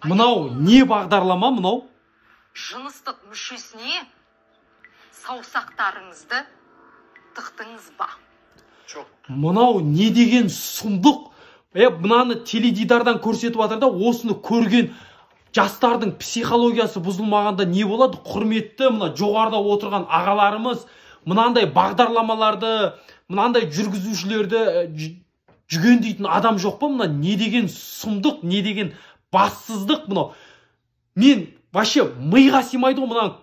Мынау не бағдарлама мынау? Жыныстық мүшесіне саусақтарыңызды тықтыңыз ба? Жоқ. Мынау не деген сұмдық? Мынаны теледидардан көрсетіп жатыр да, осыны көрген жастардың психологиясы бұзылмағанда не болады? Құрметті мына жоғарыда отырған ағаларымыз, мынандай бағдарламаларды, мынандай жүргізушілерді жүгендейтін адам жоқ па? Мына не деген сұмдық, не деген бассыздық мынау? Мен вообще миға сыймайды ғой мынаны.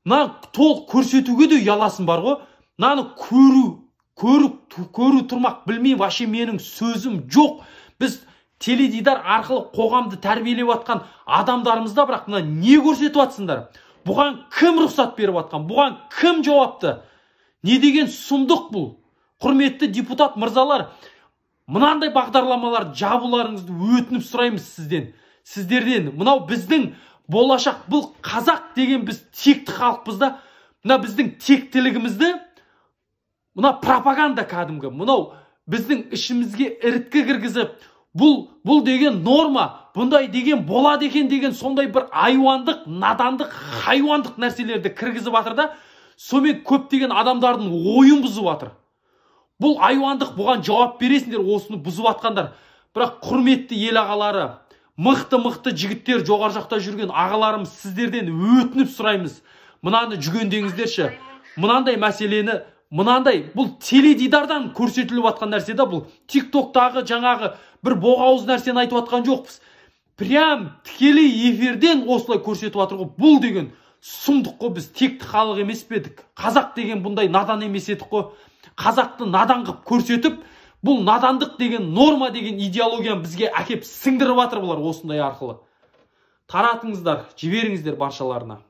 Мынаны толық көрсетуге де ұяласың бар ғой. Мынаны көру тұрмақ білмеймін, вообще менің сөзім жоқ. Біз теледидар арқылы қоғамды тәрбиелеп жатқан адамдарымыз да, бірақ мына не көрсетіп жатсыңдар? Бұған кім рұқсат беріп жатқан? Бұған кім жауапты? Не деген сұмдық бұл? Құрметті депутат мырзалар, мынандай бағдарламалар жабуларыңызды өтініп сұраймыз сізден. Сіздерден. Мынау біздің болашақ, бұл қазақ деген біз текті халықпыз да, мына біздің тектілігімізді мына пропаганда кәдімгі, мынау біздің ішімізге іріткі кіргізіп, бұл деген норма, бұндай деген болады екен деген сондай бір айуандық, надандық, хайуандық нәрселерді кіргізіп жатыр да, сонымен көптеген адамдардың ойын бұзып жатыр. Бұл айуандық, бұған жауап бересіңдер осыны бұзып жатқандар. Бірақ құрметті ел ағалары, мықты-мықты жігіттер, жоғары жақта жүрген ағаларымыз, сіздерден өтініп сұраймыз. Мынаны жүгендеңіздерші. Мынандай мәселені, мынандай, бұл теледидардан көрсетіліп жатқан нәрсе да, бұл ТикТоктағы жаңағы бір боғауыз нәрсені айтып жатқан жоқпыз. Прям тікелей эфирден осылай көрсетіп жатыр ғой. Бұл деген сұмдық қой, біз текті халық емес пе едік? Қазақ деген бұндай надан емес едік қой. Қазақты надан қылып көрсетіп, бұл надандық деген норма деген идеологияны бізге әкеп сіңдіріп жатыр бұлар осындай арқылы. Таратыңыздар, жіберіңіздер баршаларына.